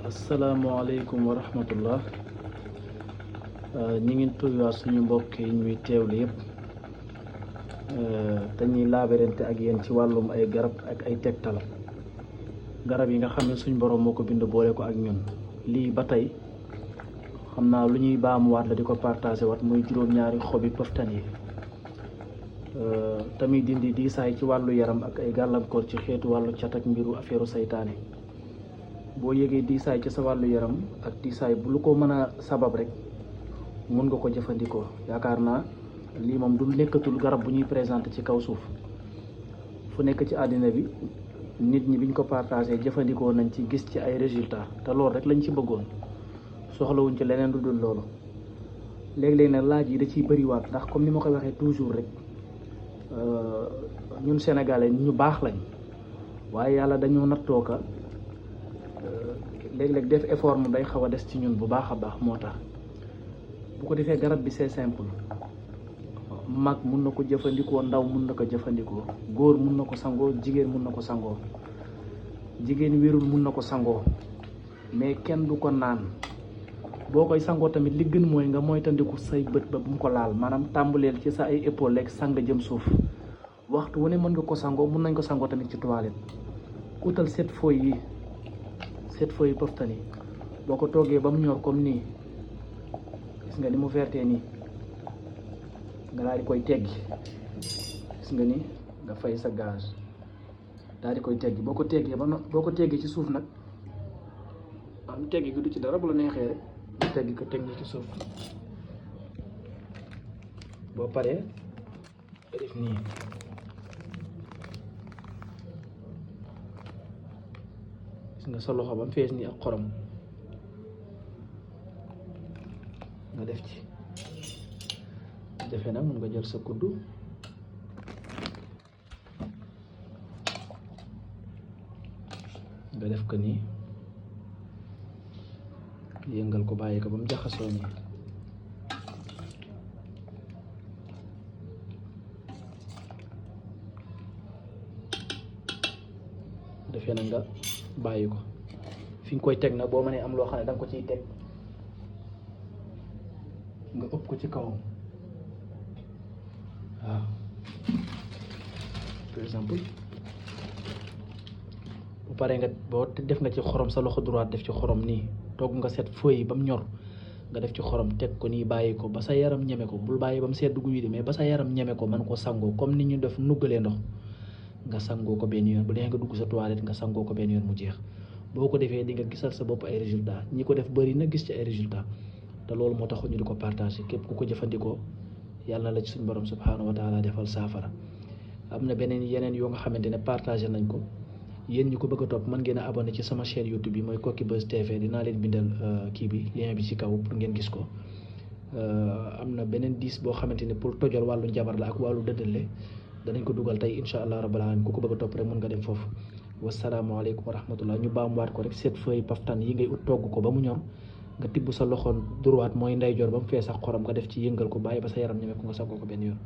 asalaamaaleykum wa rahmatullah. ñi ngi tuyuwaat suñu mbokk yi ñuy teewlu yëpp dañuy laaberante ak yéen ci wàllum ay garab ak ay tegtal garab yi nga xam ne suñ borom moo ko bind boole ko ak ñun. lii ba tey xam naa lu ñuy baamuwaat la di ko partagé wat muy juróom-ñaari xobi pëftan yi tamit dindi diisaay ci wàllu yaram ak ay gàllankoor ci xeetu wàllu cat ak mbiru affaire saytaane. boo yëgee diisaay ci sa wàllu yaram ak diisaay bu lu ko mën a sabab rek mun nga ko jëfandikoo. yaakaar naa lii moom du nekkatul garab bu ñuy présenté ci kaw suuf fu nekk ci àddina bi nit ñi biñ ko partagé jëfandikoo nañ ci gis ci ay résultats te loolu rek lañ ci bëggoon, soxlawuñ ci leneen lu dul loolu. léeg-léeg nag laaj yi da ciy bëriwaat ndax comme ni ma koy waxee toujours rek ñun sénégalais ñu baax lañ, waaye yàlla dañoo nattoo ka léeg-léeg def effort mu day xaw a des ci ñun bu baax a baax. moo tax bu ko defee garab bi c'est simple, mag mun na ko jëfandikoo, ndaw mun na ko jëfandikoo, góor mun na ko sangoo, jigéen mun na ko sangoo, jigéen wérul mun na ko sangoo, mais kenn du ko naan. boo koy sangoo tamit li gën mooy nga moytandiku say bët ba bu mu ko laal, maanaam tàmbaleel ci sa ay épaule lekk sang jëm suuf. waxtu wu ne mën nga ko sangoo, mun nañ ko sangoo tamit ci toilette. utal 7 feuilles yi pëftan yi boo ko toggee ba mu ñor comme nii, gis nga ni mu vertee nii, nga daal di koy teggi. gis nga ni nga fay sa gaz daal di koy teggi. boo ko teggee ci suuf nag am teggi gi du ci dara, bu la neexee rek nga teggi ko teg ci suuf. boo paree nga def nii, nga sa loxo ba mu fees nii ak xorom nga def ci. defee nag mun nga jël sa kuddu nga def ko nii, yëngal ko bàyyi ko ba mu jaxasoo nii. defee nag nga bàyyi ko fi nga koy teg nag boo mënee am loo xam ne danga ko ciy teg, nga ëpp ko ci kawam. waaw par exemple bu paree nga boo def nga ci xorom, sa loxo droite def ci xorom nii, togg nga set feuille yi ba mu ñor nga def ci xorom teg ko nii, bàyyi ko ba sa yaram ñeme ko. bul bàyyi ba mu sedd guy de, mais ba sa yaram ñeme ko mën ko sangoo comme ni ñu def nuggalee ndox. nga sangoo ko benn yoon, bu dee nga dugg sa toilette nga sangoo ko benn yoon mu jeex. boo ko defee di nga gisal sa bopp ay résultats. ñi ko def bëri na gis ci ay résultats, te loolu moo tax ñu di ko partagé. képp ku ko jëfandikoo yàlla la ci suñu borom subhaanahu wa taala defal saafara. am na yeneen yoo nga xamante ne partagé nañ ko. yéen ñu ko bëgg a topp mën ngeen a abonné ci sama chaîne YouTube bi mooy Koki Buzz TV. dinaa leen bindal kii bi, lien bi ci kaw pour ngeen gis ko. am na beneen 10 boo xamante ne pour tojal wàllu njabar la ak wàllu dëddale, danañ ko dugal tey incha allah rabbal alamin. ku ko bëgg a topp rek mën nga dem foofu. wasalaamaaleykum wa rahmatullah. ñu baamuwaat ko rek 7 feuilles paftan yi ngay ut, togg ko ba mu ñor, nga tibb sa loxo droite mooy ndeyjoor ba mu fees ak xorom, nga def ci yëngal ko bàyyi ba sa yaram ñeme ko, nga sangoo ko benn yoon.